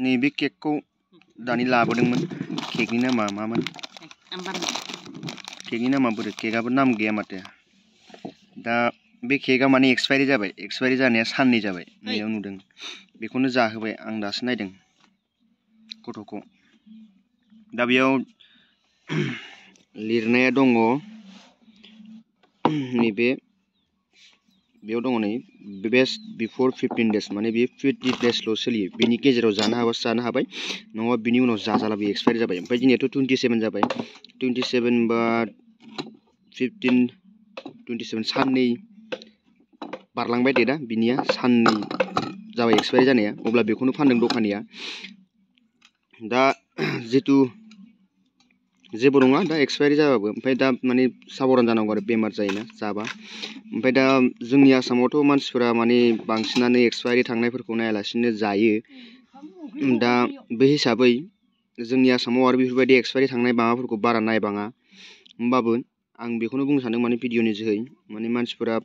नैबे केकखौ दानि लाबोदोंमोन केकनि नामा मामोन केकनि नामा बोरै केकआबो नाम गैया माथो दा बे केकआ माने एक्सपायरि जानाया साननै जाबाय नैयाव नुदों बेखौनो जाहोबाय आं दासो नायदों गथ'खौ दा बेयाव लिरनाया दङ नैबे बेयाव दङ नै बेस्ट बिफोर 15 डेज माने बे 50 डेजल' सोलियो बेनि गेजेराव जानो हाबासो जानो हाबाय नङाबा बिनि उनाव जाजाला बे एक्सपायरि जाबाय ओमफ्राय दिनैथ' 27 जाबाय 27 बा 15 27 साननै बारलांबाय डेटआ बिनिया साननै जाबाय एक्सपायरि जानाया अब्ला बेखौनो फानदों दखानिया दा जितु जेबो नङा दा एक्सपायरि जाबाबो ओमफ्राय दा माने साबधान जानांगौ आरो बेमार जायोना जाबा ओमफ्राय दा जोंनि आसामावथ' मानसिफोरा माने बांसिनानो एक्सपायरि थांनायफोरखौ नायालासिनो जायो दा बे हिसाबै जोंनि आसामाव आरो बेफोरबायदि एक्सपायरि थांनाय माबाफोरखौ बारा नायबाङा होमबाबो आं बेखौनो बुंनो सानदों माने भिडिअनि जोहै माने मानसिफोरा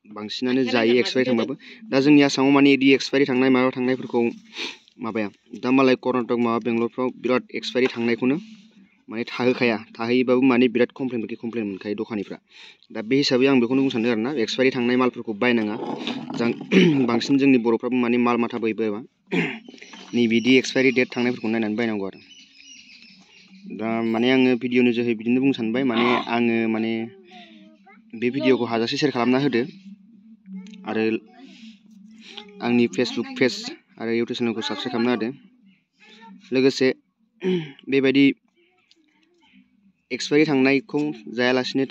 बांसिनानो जायो एक्सपायरि थांबाबो दा जोंनि आसामाव माने इदि एक्सपायरि थांनाय माबा थांनायफोरखौ माबाया दा मालाय कर्नाटक माबा बेंगलरफ्राव बिराद एक्सपायरि थांनायखौनो माने थाहोखाया थाहैबाबो माने बिराद कमप्लेन मोनखायो दखानिफ्रा दा बे हिसाबै आं बेखौनो बुंनो सानदों आरोना एक्सपायरि थांनाय मालफोरखौ बायनाङा बांसिन जोंनि बर'फ्राबो माने माल माथा बायबा नैबिदि एक्सपायरि डेट थांनायफोरखौ नायनानै बायनांगौ आरो दा माने आङो भिडिअनि जोहै बिदिनो बुंनो सानबाय माने आङो माने बे भिडिअखौ हाजासे शेयार खालामना होदो आरो आंनि फेसबुक पेज आरो इउटुब चेनेलखौ साबस्क्राइब खालामना होदो लोगोसे बेबायदि एक्सपायरि थांनायखौ जायालासिनो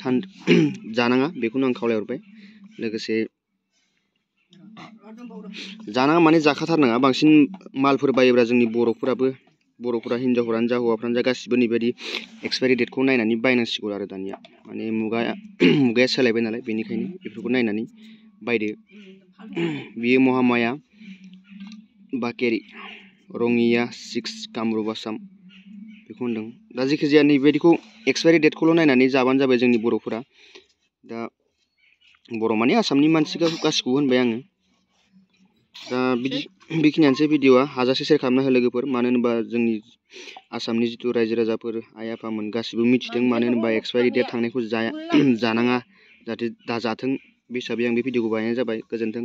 जानाङा बेखौनो आं खावलायहरबाय लोगोसे जानाङा माने जाखाथारनाङा बांसिन मालफोर बायोब्ला जोंनि बर'फोरा हिनजावफोरानो जा हौवाफ्रानो जा गासिबो नैबायदि एक्सपायरि डेटखौ नायनानै बायनांसिगौ आरो दानिया माने मुगाया सोलायबाय नालाय बेनिखायनो बेफोरखौ नायनानै बायदो बियो महामाया बाकेरि रङिया 6 कामरुप आसाम बेखौ होनदों दा जेखिजाया नैबायदिखौ एक्सपायरि डेटखौल' नायनानै जाबानो जाबाय जोंनि बर'फोरा दा बर' माने आसामनि मानसि गासिखौबो होनबाय आङो दा बेखिनियानोसै भिडिअआ हाजासे शेयार खालामना हो लोगोफोर मानो होनोबा जोंनि आसामनि जिथु रायजो राजाफोर आइ आफामोन गासिबो मिथिदों मानो होनोबा एक्सपायरि डेट थांनायखौ जानाङा जाहाथे दाजाथों बे हिसाबै आं बे भिडिअखौ बानायनाय जाबाय गोजोन्थों।